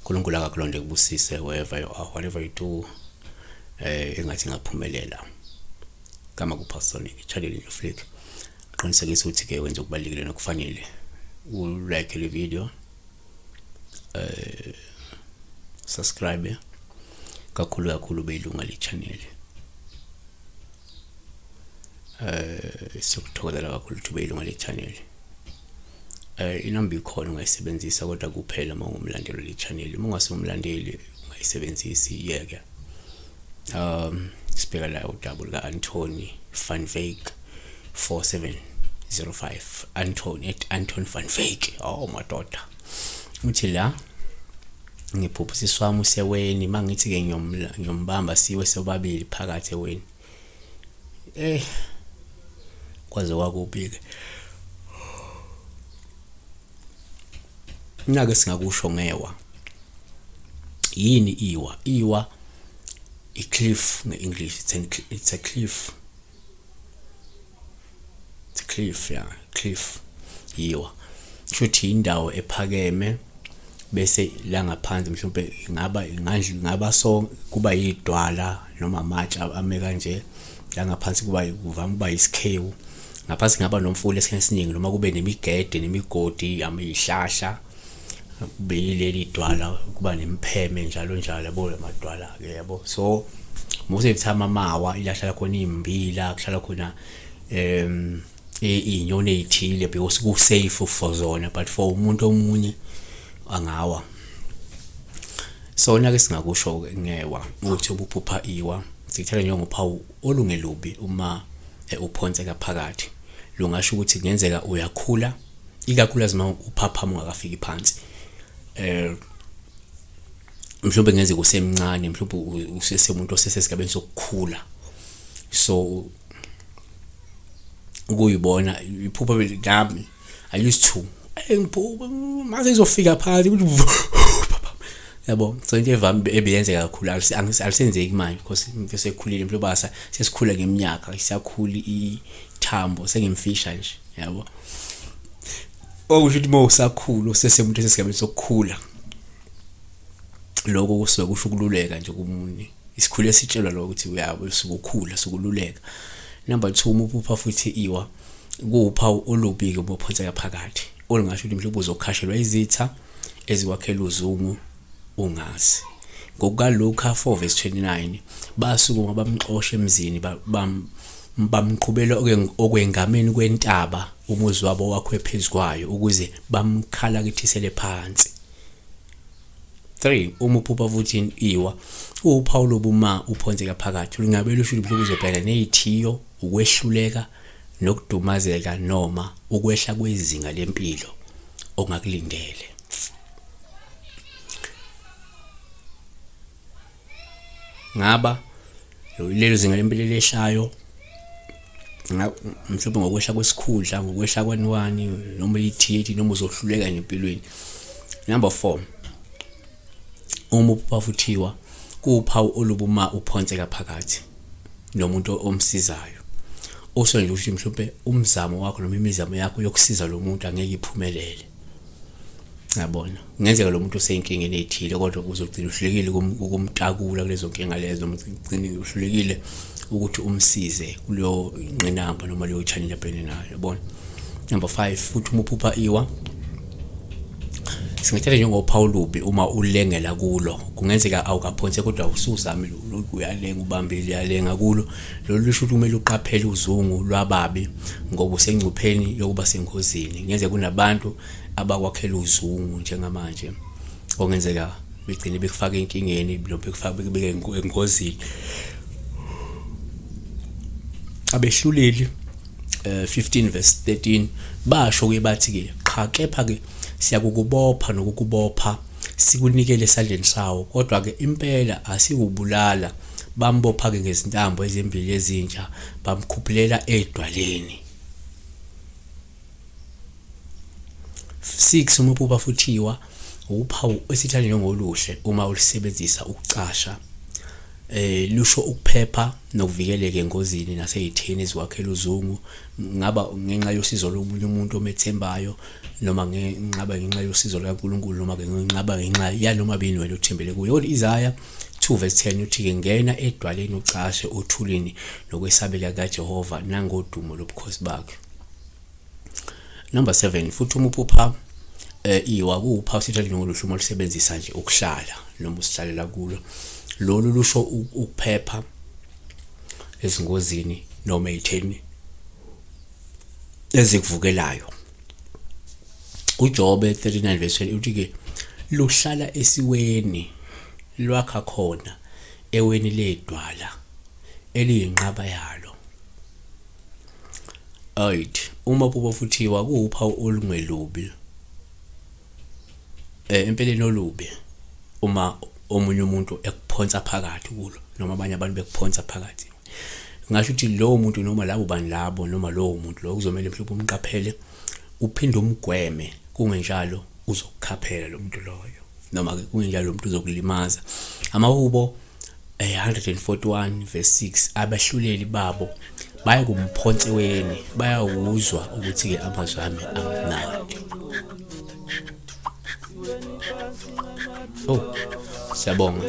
uNkulunkulu akakulonde kubusise wherever you are, whatever you do, engathi ngaphumelela. Gama ku Pastor Nick, channel Flick. Qinisekisa ukuthi ke wenza okubalulekile nokufanele. U like le video. Subscribe kakhulu kakhulu beyilunga le channel. Siyokuthokozela kakhulu ukuthi ube yilunga le channel. Inamba ikhona ungayisebenzisa kodwa kuphela uma ungumlandeli le channel. Uma ungasumlandeli ungayisebenzisi, iyeke. Sibheka la udaba luka Anthony van Wyk 4705, Anthony at Anton van Wyk. Oh madoda, uthi la ngiphupha usisi wami useweni, mangithi ke ngiyombamba siwe sobabili phakathi eweni. Kwaze kwakubi ke. Nake singakusho ngewa. Yini iwa? Iwa i-cliff nge-English, it's a cliff. It's a cliff, yeah, cliff. Yiwa. Kusho indawo ephakeme bese la ngaphansi mhlawumbe ingaba ingandlu ingaba so kuba yidwala noma amatshe ame kanje, la ngaphansi kuba kuvama ukuba isikhewu. Ngaphansi kungaba nomfula esikhathini esiningi noma kube nemigede nemigodi izihlahla, kube yileli dwala, kuba nemipheme njalo njalo, yabo lamadwala ke yabo. So most of the time amawa ila hlala khona izimbila, kuhlala khona iy'nyoni ey'thile because ku-safe for zona, but for umuntu omunye angawa. So nake singakusho ngewa ukuthi ubuphupha iwa sikuthatha njengophawu olungelubi uma uphonseka phakathi. Lungasho ukuthi kungenzeka uyakhula, ikakhulukazi uma uphaphama ungakafiki phansi. Mhlawumbe kungenzeka usemncane, mhlawumbe usesemuntu osesesigabeni sokukhula. So ukuyibona iphupha nami I used to ngiphupha mase izofika phansi yabo. So into evame ebeyenzeka kakhulu alisenzeki manje because into sekhulile, mhlawumbe sesikhula ngeminyaka, isiyakhula ithambo, sengimfisha nje yabo. Okusho ukuthi uma usakhula usesemuntu esesigabeni sokukhula, lokho kusuke kusho ukululeka nje kumunye. Isikhulu esitshelwa lokho ukuthi uyabo usukukhula sukululeka. Number 2, uma uphupha futhi iwa kuwuphawu olubi-ke uma uphonseka phakathi, olungasho ukuthi mhlawumbe uzokhashelwa izitha ezikwakhela uzungu ungazi. NgokukaLuka 4 verse 29, basukuma bamxosha emzini, bamqhubela okwengameni kwentaba umuzi wabo wakhiwe phezu kwayo ukuze bamkhalakithisele phansi. 3, uma uphupha futhi iwa uwuphawu lobuma uphonseka phakathi, lungabe lusho ukuthi mhlawumbe uzobhekana ney'thiyo, ukwehluleka nokudumazeka noma ukwehla kwezinga lempilo ongakulindele. Ngaba lelo zinga lempilo elehlayo mhlawumbe ngokwehla kwesikhundla, ngokwehla kwaniwani, noma ithiyethi, noma uzohluleka nje empilweni. Number 4, uma uphupha futhiwa kuwuphawu olubuma uphonseka phakathi nomuntu omsizayo, usho nje ukuthi mhlawumbe umzamo wakho noma imizamo yakho yokusiza lo muntu angeke iphumelele. Yabona, kungenzeka lo muntu useyinkingeni ey'thile kodwa uzogcina uhlulekile ukumtakula kulezo nkinga lezo, noma ugcine uhlulekile ukuthi umsize kuleyo ngqinamba noma leyo challenge abhekene nayo, yabona. Number 5, futhi uma uphupha iwa singathatha njengophawu olubi uma ulengela kulo. Kungenzeka awukaphonse kodwa usuzamile, uyalenga, ubambile, uyalenga kulo. Lolu lusho ukuthi kumele uqaphele uzungu lwababi ngoba usengcupheni yokuba sengozini. Kungenzeka kunabantu abakwakhela uzungu njengamanje okungenzeka begcine bekufaka enkingeni noma bekufaka bekubeke engozini. Abehluleli 15 verse 13 basho ke bathi ke qha, kepha ke siyakukubopha nokukubopha sikunikele esandleni sawo, kodwa ke impela asikubulala. Bambopha ke ngezintambo ezimbili ezintsha, bamkhuphulela edwaleni. 6, uma uphupha futhiwa uphawu esithatha njengoluhle uma ulisebenzisa ukucasha. Lusho ukuphepha nokuvikeleka engozini nasey'theni ezikwakhela uzungu, ngaba ngenxa yosizo lomunye umuntu omethembayo noma ngaba ngenxa yosizo lukaNkulunkulu noma ngaba ngenxa yanoma bini wena othembele kuyo. Kodwa Isaya 2 verse 10 uthi-ke ngena edwaleni ucashe othulini nokwesabeka kaJehova nangodumo lobukhosi bakhe. Number 7 futhi uma uphupha iwa kuwuphawu sithatha njengoluhlu uma lusebenzisa nje ukuhlala noma usihlalela kulo. Lolu lusho ukuphepha ezingozini noma ey'theni ezikuvukelayo. UJobe 39 verse 20 uthi-ke luhlala esiweni lwakha khona eweni ledwala eliyinqaba yalo. Right, uma kuba futhiwa kuwuphawu olungelubi empeleni olubi uma omunye umuntu ekuphonsa phakathi kulo noma abanye abantu bekuphonsa phakathi. Ngingasho ukuthi lowo muntu noma labo bantu labo noma lowo muntu lowo kuzomele mhlawumbe umqaphele uphinde umgweme kungenjalo uzokukhaphela lo muntu loyo noma-ke kungenjalo lo muntu uzokulimaza. Amahubo 141 verse 6 abahluleli babo baya kumphonsi weni bayawuzwa ukuthi-ke amazwi ami amnandi. Oh, siyabonga.